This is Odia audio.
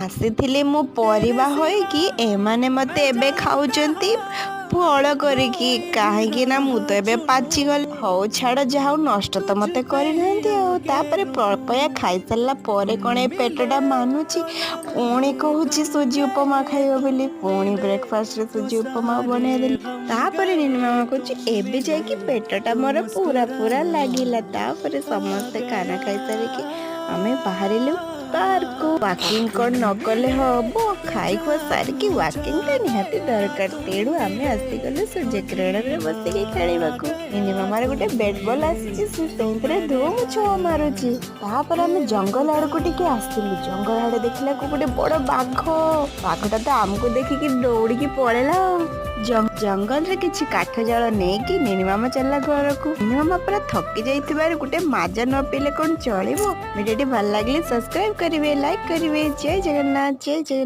ଆସିଥିଲି ମୁଁ ପରିବା ହୋଇକି, ଏମାନେ ମୋତେ ଏବେ ଖାଉଛନ୍ତି ଫଳ କରିକି। କାହିଁକି ନା ମୁଁ ତ ଏବେ ପାଚିଗଲି। ହଉ ଛାଡ଼, ଯାହା ହଉ ନଷ୍ଟ ତ ମୋତେ କରିନାହାନ୍ତି। ଆଉ ତାପରେ ପପୟା ଖାଇସାରିଲା ପରେ କ'ଣ ଏ ପେଟଟା ମାନୁଛି? ପୁଣି କହୁଛି ସୁଜି ଉପମା ଖାଇବ ବୋଲି। ପୁଣି ବ୍ରେକଫାଷ୍ଟରେ ସୁଜି ଉପମା ବନେଇଦେଲି। ତାପରେ ନିନି ମାମା କହୁଛି, ଏବେ ଯାଇକି ପେଟଟା ମୋର ପୁରା ପୁରା ଲାଗିଲା। ତାପରେ ସମସ୍ତେ ଖାନା ଖାଇସାରିକି ଆମେ ବାହାରିଲୁ ପାର୍କକୁ। ୱାକିଂ କ'ଣ ନ କଲେ ହବ? ଖାଇ ଖୁଆ ସାରିକି ୱାକିଂଟା ନିହାତି ଦରକାର। ତେଣୁ ଆମେ ଆସିଗଲୁ ସୂର୍ଯ୍ୟ କିରଣରେ ବସିକି ଖେଳିବାକୁ। ମିନି ମାମାର ଗୋଟେ ବ୍ୟାଟ୍ ବଲ୍ ଆସିଛି, ସେ ସେଇଥିରେ ଧୁମ୍ ଛଅ ମାରୁଛି। ତାପରେ ଆମେ ଜଙ୍ଗଲ ଆଡ଼କୁ ଟିକେ ଆସିଲୁ। ଜଙ୍ଗଲ ଆଡ଼େ ଦେଖିଲାକୁ ଗୋଟେ ବଡ଼ ବାଘ। ବାଘଟା ତ ଆମକୁ ଦେଖିକି ଦୌଡ଼ିକି ପଳେଇଲା। ଆଉ ଜଙ୍ଗଲରେ କିଛି କାଠ ଜାଳ ନେଇକି ନିନି ମାମା ଚାଲିଲା ଘରକୁ। ନିନି ମାମା ପୁରା ଥକି ଯାଇଥିବାରୁ ଗୋଟେ ମାଜା ନ ପିଇଲେ କ'ଣ ଚଳିବ? ଭିଡ଼ିଓଟି ଭଲ ଲାଗିଲେ ସବସ୍କ୍ରାଇବ କରିବେ, ଲାଇକ୍ କରିବେ। ଜୟ ଜଗନ୍ନାଥ, ଜୟ ଜଗନ୍ନାଥ।